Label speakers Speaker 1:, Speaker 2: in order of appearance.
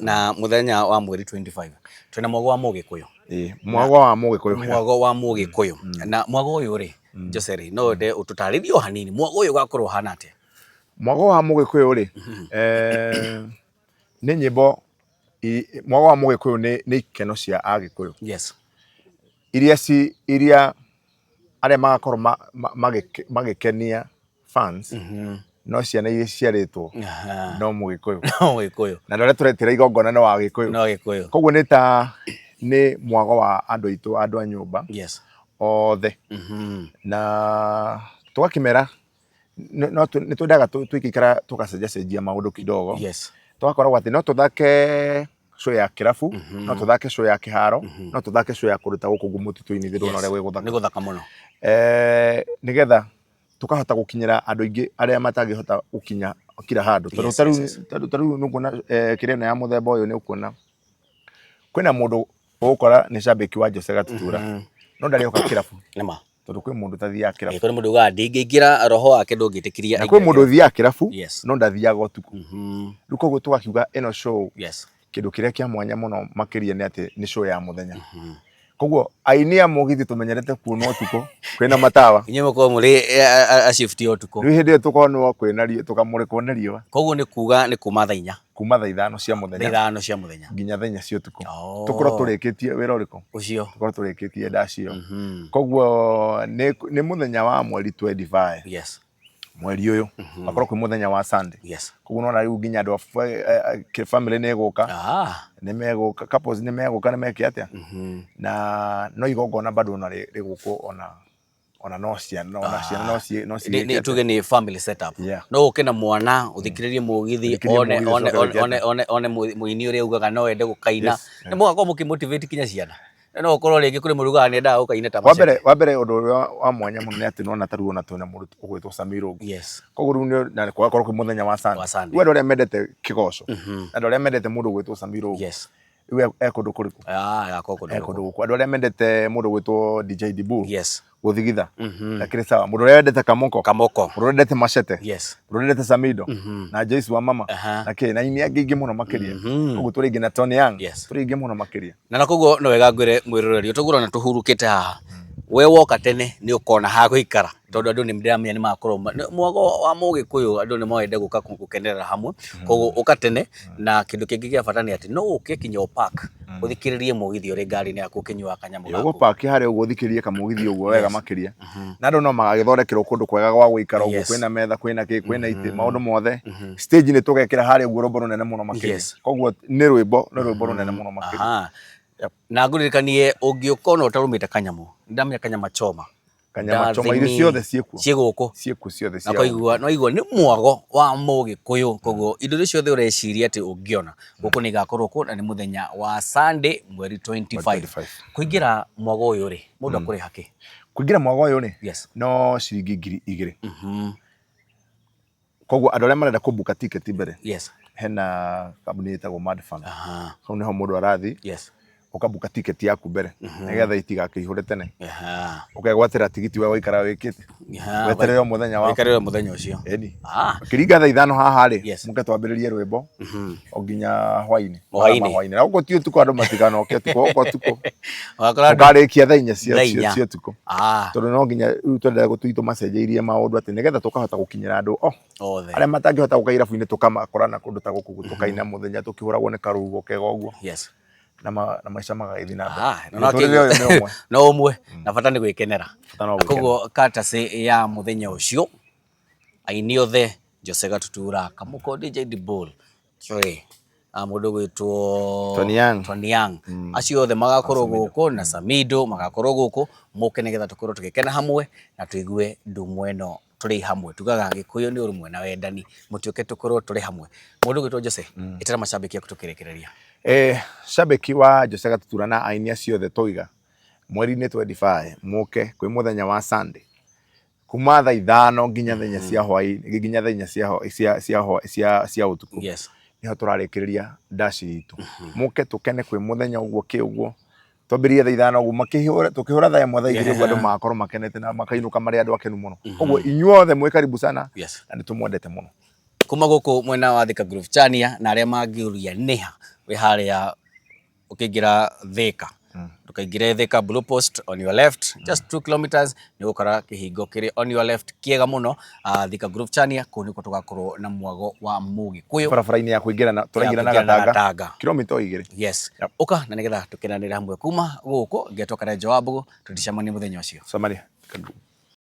Speaker 1: Na mũthenya wa mweri 25 twĩna mwago wa Mũgĩkũyũ.
Speaker 2: Ĩĩ, mwago wa Mũgĩkũyũ.
Speaker 1: Mwago wa Mũgĩkũyũ. Na mwago ũyũ rĩ, Jose rĩ, no wende ũtũtarĩrie o hanini mwago ũyũ ũgakorwo ũhana atĩa?
Speaker 2: Mwago wa Mũgĩkũyũ rĩ, nĩ nyĩmbo, mwago wa Mũgĩkũyũ nĩ ikeno cia Agĩkũyũ. Iria ci, iria arĩa magakorwo magĩkenia fans no ciana iria ciarĩtwo no Mũgĩkũyũ.
Speaker 1: No Mũgĩkũyũ.
Speaker 2: Na andũ arĩa tũretĩra igongona nĩ wa Gĩkũyũ.
Speaker 1: No Gĩkũyũ.
Speaker 2: Koguo nĩ ta nĩ mwago wa andũ aitũ, andũ a nyũmba othe. Na tũgakĩmera no nĩ twendaga tũgĩikara tũgacenjacenjia maũndũ kidogo. Tũgakoragwo atĩ no tũthake show ya kĩrabu, no tũthake show ya kĩharo, no tũthake show ya kũndũ ta gũkũ ũguo mũtitũ-inĩ thĩ ndũrona ũrĩa gwĩ gũthaka.
Speaker 1: Nĩ gũthaka mũno.
Speaker 2: Nĩgetha tũkahota gũkinyĩra andũ aingĩ arĩa matangĩhota gũkinya kila handũ. Tondũ ta rĩu ta rĩu nĩ ũkuona kĩrĩa ĩno ya mũthemba ũyũ nĩ ũkuona kwĩna mũndũ ũgũkora nĩ cambĩki wa Jose Gatutura no ndarĩ oka kĩrabu.
Speaker 1: Nĩ ma.
Speaker 2: Tondũ kwĩ mũndũ ũtathiaga kĩrabu.
Speaker 1: Kwĩ mũndũ ugaga ndingĩingĩra roho wake ndũngĩtĩkĩria.
Speaker 2: Na kwĩ mũndũ ũthiaga kĩrabu no ndathiaga ũtukũ. Rĩu koguo tũgakiuga ĩno show kĩndũ kĩrĩa kĩa mwanya mũno makĩria nĩ atĩ nĩ show ya mũthenya. Koguo aini a mũgithi tũmenyerete kuonwo ũtukũ kwĩna matawa.
Speaker 1: Inyuĩ mũkoragwo mũrĩ a shift ya ũtukũ.
Speaker 2: Rĩu hĩndĩ ĩyo tũkonwo kwĩna riũa, tũkamũrĩkwo nĩ riũa.
Speaker 1: Koguo nĩ kuga nĩ kuma thaa inya.
Speaker 2: Kuma thaa ithano cia mũthenya.
Speaker 1: Thaa ithano cia mũthenya.
Speaker 2: Nginya thaa inya cia ũtukũ. Tũkorwo tũrĩkĩtie wĩra ũrĩkũ?
Speaker 1: Ũcio.
Speaker 2: Tũkorwo tũrĩkĩtie ndaci ĩyo. Koguo nĩ mũthenya wa mweri 25. Mweri ũyũ. Akorwo kwĩ mũthenya wa Sunday. Koguo nĩwona rĩu nginya andũ a family nĩ ĩgũka. Nĩ megũka, couples nĩ megũka nĩ meke atĩa. Na no igongona bado ona rĩgũkwo ona ona no ciana ona ciana no ciĩ no
Speaker 1: ciĩke Nĩ tuge nĩ family setup. No ũke na mwana ũthikĩrĩrie mũgithi
Speaker 2: Ũthikĩrĩrie
Speaker 1: one
Speaker 2: mũgithi,
Speaker 1: one
Speaker 2: ũcoke wĩke
Speaker 1: one
Speaker 2: atĩa?
Speaker 1: one one mũini ũrĩa ugaga no ende gũkaina. Nĩ mũgakorwo mũkĩ-motivate kinya ciana. No ũkorwo rĩngĩ kũrĩ mũndũ ugaga nĩendaga gũkaina ta
Speaker 2: Wa mbere wa mbere ũndũ ũrĩa wa mwanya mũno nĩ atĩ nĩwona ta rĩu ona twĩna mũndũ ũgwĩtwo Sammy Irũngũ. Koguo rĩu nĩ na gũgakorwo kwĩ mũthenya wa Sunday.
Speaker 1: Wa Sunday.
Speaker 2: Rĩu andũ arĩa mendete kĩgoco, andũ arĩa mendete mũndũ ũgwĩtwo Sammy Irũngũ, rĩu e kũndũ kũrĩkũ?
Speaker 1: Ah, agakorwo kũndũ
Speaker 2: E kũndũ gũkũ. Andũ arĩa mendete mũndũ ũgwĩtwo DJ Dibul, gũthigitha, ndakĩrĩ sawa. Mũndũ ũrĩa wendete Kamoko,
Speaker 1: Kamoko.
Speaker 2: Mũndũ ũrĩa wendete Machete, mũndũ ũrĩa wendete Samido, na Joyce wa mama, na kĩ, na aini angĩ aingĩ mũno makĩria. Koguo tũrĩ aingĩ na Tony Young, tũrĩ aingĩ mũno makĩria.
Speaker 1: Na koguo no wega ngwĩre mwĩroreri ũtũgũra na tũhurũkĩte haha, we woka tene nĩ ũkona ha gũikara tondũ andũ nĩ ndĩramenya nĩ magakorwo mwago wa Mũgĩkũyũ andũ nĩ mawende gũka gũkenerera hamwe, koguo ũka tene. Na kĩndũ kĩngĩ gĩa bata nĩ atĩ no ũke kinya ũ park ũthikĩrĩrie mũgithi ũrĩ ngari-inĩ yaku ũkĩnyuaga kanyamũ gaku.
Speaker 2: Ũgũ park harĩa ũguo ũthikĩrĩrie kamũgithi ũguo wega makĩria. Na andũ no magagĩthondekerwo kũndũ kwega gwa gũikara ũguo kwĩna metha kwĩna kĩ kwĩna itĩ maũndũ mothe. Stage nĩ tũgekĩra harĩa ũguo rwĩmbo rũnene mũno makĩria. Koguo nĩ rwĩmbo nĩ rwĩmbo rũnene mũno makĩria.
Speaker 1: Na ngũririkanie ũngĩũka ona ũtarũmĩte kanyamũ, nĩndamenya kanyama choma.
Speaker 2: Kanyama choma irio ciothe ciĩkuo.
Speaker 1: Ciĩ gũkũ.
Speaker 2: Ciĩkuo ciothe cia.
Speaker 1: Na koigua no igua nĩ mwago wa Mũgĩkũyũ koguo indo iria ciothe ũreciria atĩ ũngĩona gũkũ nĩ igakorwo kuo na nĩ mũthenya wa Sunday mweri 25. Kũingĩra mwago ũyũ rĩ, mũndũ akũrĩha kĩ?
Speaker 2: Kũingĩra mwago ũyũ rĩ, no ciringi 2000. Koguo andũ arĩa marenda kũbuka ticket mbere, hena kambuni ĩtagwo Madfun. Hau nĩho mũndũ arathiĩ ũkabuka ticket yaku mbere nĩgetha itigakĩihũre tene. Ũkegwatĩra tigiti we waikara wĩkĩte weterere o mũthenya waku.
Speaker 1: Weterere mũthenya ũcio.
Speaker 2: Ĩni. Ũkĩringa thaa ithano haha rĩ, mũke twambĩrĩrie rwĩmbo o nginya hwainĩ.
Speaker 1: Hwainĩ.
Speaker 2: Na gũkũ ti ũtukũ andũ matiganoke ũtukũ, gũkũ ũtukũ. Ũkarĩkia thaa inya cia ũtukũ. Tondũ no nginya rĩu twendaga gũthiĩ tũmacenjeirie maũndũ atĩ nĩgetha tũkahota gũkinyĩra andũ o
Speaker 1: Othe.
Speaker 2: Arĩa matangĩhota gũka irabu-inĩ tũkamakora na kũndũ ta gũkũ tũkaina mũthenya tũkĩhũragwo nĩ karũhuho kega ũguo. Na maica magagĩthiĩ na mbere. Mũtũrĩre ũyũ nĩ ũmwe.
Speaker 1: No ũmwe na bata nĩ gwĩkenera. Koguo courtesy ya mũthenya ũcio aini othe Jose Gatutura, Kamũko DJ Dibul, Trey, mũndũ ũgwĩtwo
Speaker 2: Tony Young.
Speaker 1: Tony Young. Acio othe magakorwo gũkũ na Samido magakorwo gũkũ mũke nĩgetha tũkorwo tũgĩkena hamwe na tũigue ndumo ĩno tũrĩ hamwe. Tugaga Gĩkũyũ nĩ ũrũmwe na wendani, mũtuĩke tũkorwo tũrĩ hamwe. Mũndũ ũgwĩtwo Jose, ĩtĩra macambĩki aku tũkĩrĩkĩrĩria.
Speaker 2: Cambĩki wa Jose Gatutura na aini acio othe twauga mweri-inĩ 25 mũke kwĩ mũthenya wa Sunday kuma thaa ithano nginya thaa inya cia hwaĩ nginya thaa inya cia cia cia cia cia ũtukũ. Nĩho tũrarĩkĩrĩria ndaci itũ. Mũke tũkene kwĩ mũthenya ũguo kĩ ũguo twambĩrĩrie thaa ithano ũguo makĩhũra tũkĩhũra thaa ĩmwe thaa igĩrĩ ũguo andũ magakorwo makenete na makainũka marĩ andũ akenu mũno. Koguo inyuothe mwĩ karibu sana na nĩ tũmwendete mũno.
Speaker 1: Kuma gũkũ mwena wa Thika Grove Chania na arĩa mangĩũria nĩha Wĩ harĩa ũkĩingĩra Thika, ndũkaingĩre Thika Blue Post, on your left, just 2 kilometers, nĩ ũgũkora kĩhingo kĩrĩ on your left kĩega mũno, Thika Groove Chania. Kũu nĩkuo tũgakorwo na mwago wa Mũgĩkũyũ.
Speaker 2: Barabara-inĩ ya kũingĩra na tũraingĩra na
Speaker 1: ya kũingĩra na
Speaker 2: Gatanga.
Speaker 1: Gatanga.
Speaker 2: Kilomita o 2.
Speaker 1: Yes.
Speaker 2: Yep.
Speaker 1: Ũka na nĩgetha tũkenanĩre hamwe. Kuma gũkũ ngetwo Karenjo wa Mbũgũ, tũticemanie mũthenya ũcio.
Speaker 2: Samaria. Thika Groove.